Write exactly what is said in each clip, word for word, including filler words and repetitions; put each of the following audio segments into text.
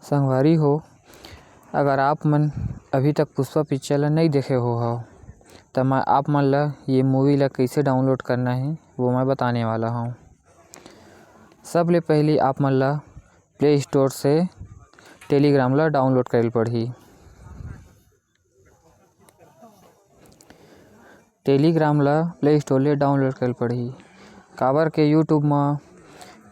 संगवारी हो, अगर आप मन अभी तक पुष्पा पिक्चर ला नई देखे हो हव, त मैं आप मन ला ये मूवी ला कइसे डाउनलोड करना हे, वो मैं बताने वाला हूँ। सबले पहली आप मन ला प्ले स्टोर से टेलीग्राम ला डाउनलोड करे ल पड़ही। टेलीग्राम ला प्ले स्टोर ले डाउनलोड करे ल पड़ही, काबर के YouTube म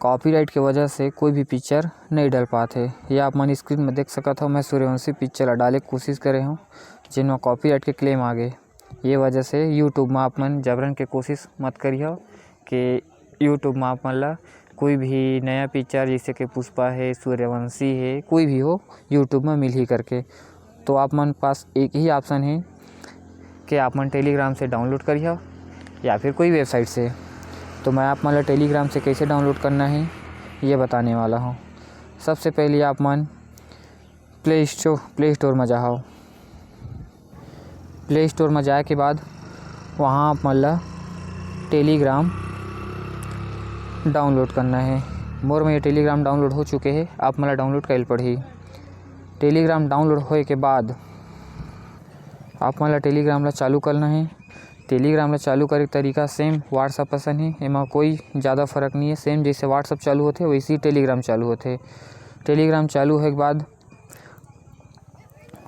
कॉपीराइट के वजह से कोई भी पिक्चर नई डल पात हे। ये आप मन स्क्रीन म देख सकत हव, मैं सूर्यवंशी पिक्चर ला डाले के कोशिश करे हव, जेन म कॉपीराइट के क्लेम आ गे। ये वजह से YouTube म आप मन जबरन के कोशिश मत करिहव कि YouTube म आप मन ला कोई भी नया पिक्चर, जैसे कि पुष्पा हे, सूर्यवंशी हे, कोई भी हो, YouTube म मिलही करके। तो आप मन पास एक ही ऑप्शन हे कि आप मन टेलीग्राम से डाउनलोड करिहव या फिर कोई वेबसाइट से। तो मैं आप मन ला टेलीग्राम से कैसे डाउनलोड करना है, ये बताने वाला हूँ। सबसे पहले आप मन प्ले स्टो-, प्ले स्टोर म जाहव। प्ले स्टोर म जाए के बाद वहाँ आप मन ला टेलीग्राम डाउनलोड करना है। मोर में ये टेलीग्राम डाउनलोड हो चुके हे, आप मन ला डाउनलोड करे ल पड़ही। टेलीग्राम डाउनलोड होए के बाद आप मन ला टेलीग्राम ला चालू करना है। टेलीग्राम ला चालू करे के तरीका सेम WhatsApp असन हे, एमा कोई ज़्यादा फर्क नहीं है। सेम जैसे WhatsApp चालू होथे, वैसे ही टेलीग्राम चालू होथे। टेलीग्राम चालू होए के बाद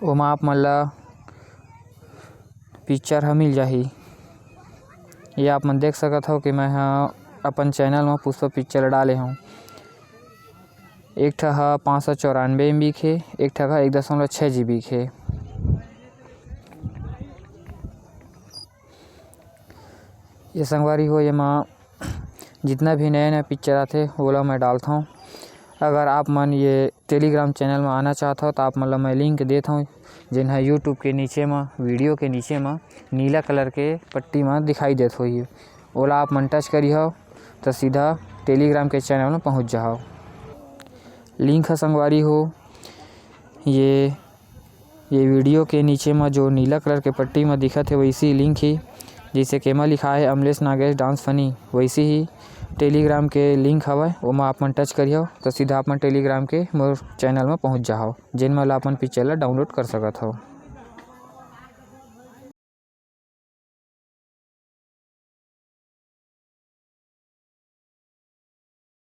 ओमा आप मन ला पिक्चर ह मिल जाही। ये आप मन देख सकत हव कि मैं ह अपन चैनल म पुष्पा पिक्चर डाले हव। एक ठा ह पाँच सौ चौरानबे MB के, एक ठा ह एक दशमलव छः GB के। ये संगवारी हो, ये मा जितना भी नया नया पिक्चर आथे, ओला मैं डालथव। अगर आप मन ये टेलीग्राम चैनल म आना चाहत हव, त आप मन ला मैं लिंक देत हव, जेन ह YouTube के नीचे म, वीडियो के नीचे म नीला कलर के पट्टी म दिखाई देत होही। ओला आप मन टच करिहव, त सीधा टेलीग्राम के चैनल म पहुँच जाहव। लिंक ह संगवारी हो, ये, ये वीडियो के नीचे म जो नीला कलर के पट्टी म दिखत हे, वैसी लिंक ही, जैसे कि एमा लिखा है अमलेश नागेश डांस फनी, वैसी ही टेलीग्राम के लिंक हवय, ओमा आप मन टच करिहव, त सीधा आप मन टेलीग्राम के मोर चैनल म पहुँच जाहव, जेन म ला अपन पिक्चर ला डाउनलोड कर सकत हव।